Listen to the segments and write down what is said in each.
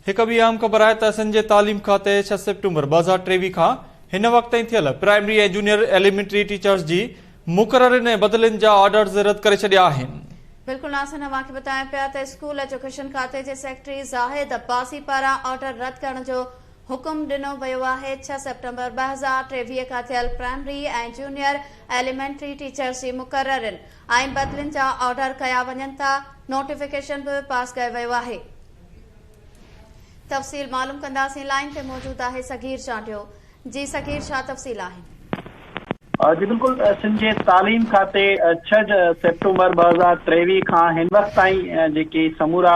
هڪ ٻي اهم خبر آهي ته سنڌ جي تعليم کاتي ڇهه سيپٽمبر 2023 کان هن وقت تائين ٿيل پرائمري ۽ جونيئر ايليمينٽري ٽيچرز جي مقررين ۽ بدلين جا آرڊرز رد ڪري ڇڏيا آهن. بلڪل ناظرين اوهان کي ٻڌايون پيا ته اسڪول ايجوڪيشن کاتي جي سيڪريٽري زاهد عباسي پاران آرڊر رد ڪرڻ جو حڪم ڏنو ويو آهي. ڇهه سيپٽمبر 2023 کان ٿيل پرائمري ۽ جونيئر ايليمينٽري ٽيچرز جي مقررين ۽ بدلين جا آرڊر ڪيا وڃن ٿا، نوٽيفڪيشن به پاس ڪيو ويو آهي. تفصيل معلوم ڪنداسين لائين تي موجود آهي صغير چانڊيو جي صغير ڇا تفصيل آهن. جي بلڪل سنڌ جي تعليم کاتي ڇهه سيپٽمبر 2023 کان هن وقت تائين جيڪي سمورا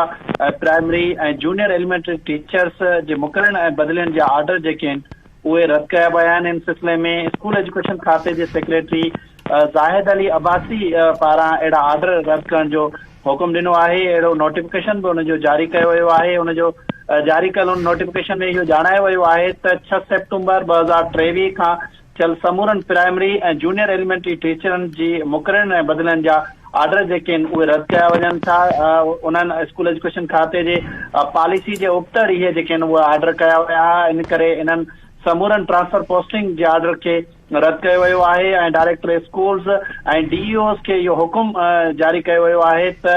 پرائمري ۽ جونيئر ايليمينٽري ٽيچرس جي مقررين ۽ بدلين جا آرڊر جيڪي آهن اهي رد ڪيا ويا آهن ان سلسلي ۾ اسڪول ايجوڪيشن کاتي جي سيڪريٽري زاهد علي عباسي پاران اهڙا آرڊر رد ڪرڻ جو حڪم ڏنو آهي، اهڙو نوٽيفڪيشن به ان جو جاري ڪيو ويو آهي، ان جو جاري ڪيل ان نوٽيفڪيشن ۾ اهو ڄاڻايو ويو آهي ته ڇهه سيپٽمبر 2023 کان ٿيل سمورن پرائمري ۽ جونيئر ايليمينٽري ٽيچرن جي مقررين ۽ بدلين جا آرڊر جيڪي آهن اهي رد ڪيا وڃن ٿا، انهن اسڪول ايجوڪيشن کاتي جي پاليسي جي ابتڙ اهي جيڪي آهن اهي آرڊر ڪيا ويا ان ڪري انهن سمورن ٽرانسفر پوسٽنگ جي آرڊر کي رد ڪيو ويو آهي ۽ director schools ۽ D E Os کي اهو حڪم جاري ڪيو ويو آهي ته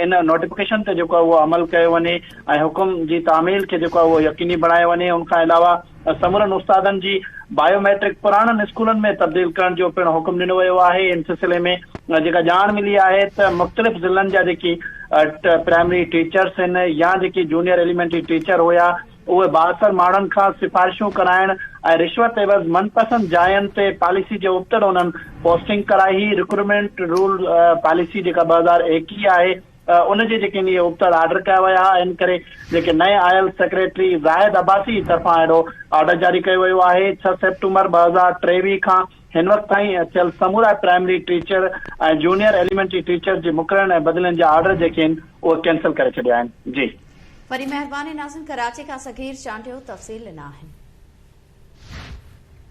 ان نوٽيفڪيشن تي جيڪو آهي اهو عمل ڪيو وڃي ۽ حڪم جي تعميل کي جيڪو آهي اهو يقيني بڻايو وڃي ان کان علاوه سمورن استادن جي بايو ميٽرڪ پراڻن اسڪولن ۾ تبديل ڪرڻ جو پڻ حڪم ڏنو ويو آهي ان سلسلي ۾ جيڪا ڄاڻ ملي آهي ته مختلف ضلعن جا جيڪي پرائمري ٽيچرس آهن يا جيڪي جونيئر ايليمينٽري ٽيچر هيا اهي بااثر ماڻهن کان سفارشون ڪرائڻ ۽ رشوت عيوض من پسند جاين تي پاليسي جي ابتڙ انهن پوسٽنگ ڪرائي هئي، رڪروٽمينٽ رول پاليسي جيڪا 2021 آهي ان جي جيڪي اهي ابتڙ آرڊر ڪيا ويا ها ان ڪري جيڪي نئين آيل سيڪريٽري زاهد عباسي طرفان اهڙو آرڊر جاري ڪيو ويو آهي، ڇهه سيپٽمبر 2023 کان هن وقت تائين ٿيل سمورا primary teacher ۽ junior elementary teacher جي مقررين ۽ بدلين جا آرڊر جيڪي آهن اهي ڪينسل ڪري ڇڏيا آهن جي. وڏي مهرباني ناظرين ڪراچي کان صغير چانڊيو تفصيل ڏنا آهن.